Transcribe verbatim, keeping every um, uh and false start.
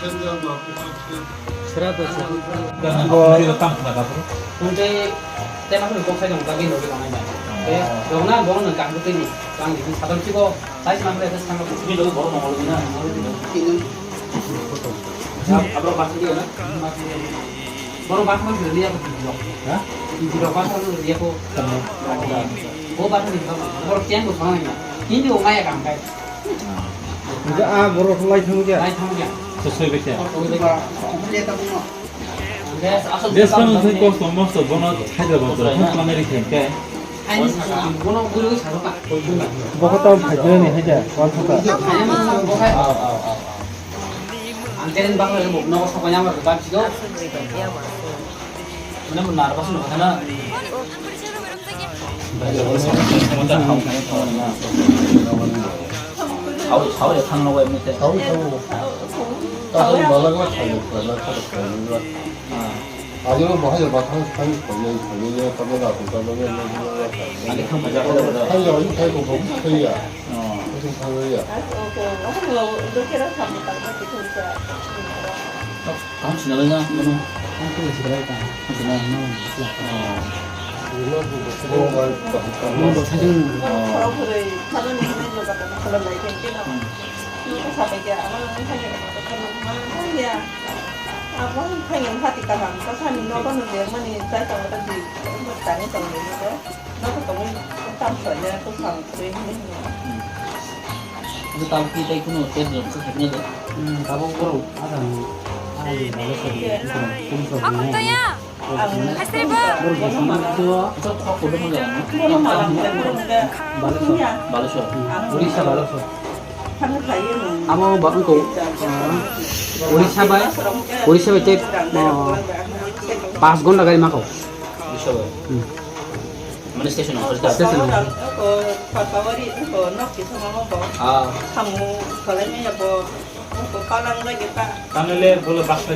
Sera to sera. Bo. Tei tema kok sai dong, kami lagi tangan. Oke, dong na, dong na, kamu tini, kang di satu sih kok, saya senang lihat sama. Ini dulu baru nongol ini. Abro pasti dia. Baru bahkan dia aku video. Hah? Video bahkan dia aku. Sama. Baru tiang tuh sama. Ini orang kaya kang kaya. Hingke a borok lai thang ya. Lai thang ya. Sosoi bekhe. Hingke asol. Jeswng thai kosto mosto bono Hyderabad rok thang klamai rikhe hingke. Bono bwrwi saro ka. Bokho tamo phaijani haja, wan thaka. Ang keren bang lagi bok nogo sokoi amar bang sido. Mane mo nervous no kana. Sao sao ya thang no wai mete. Sao sao. Tao balak la sao ya, balak sao ya. Ayo bahai ya, bathang sao sao ya, sao ya, tamo da, tamo da. Ani thang baja ko da. Sao ya, ini sao ko, sao ya. Oh. Sao ya. Tamo sinalo na, ano? Ang tuh sih berapa? Ang tuh na, no. Oh. Ini tuh, oh, baik, baik, baik. Ini tuh saja. Oh. Tabuk tei kunu test rok khe khaina de. Hmm, tabuk borok ada ni, ada ni, ada ni, ada ni, ada ni. Aku tanya. Asri ba. Borok jasma tu. Itu kok kudu mangga. Baleswar. Baleswar. Orissa Baleswar. Amo ba wngkha, ah, Orissa bai, Orissa bai tei, ah, pas ghonta gari makau. Orissa bai. Hmm. Mane station o. Station o. Ah. Tamile bolo baksa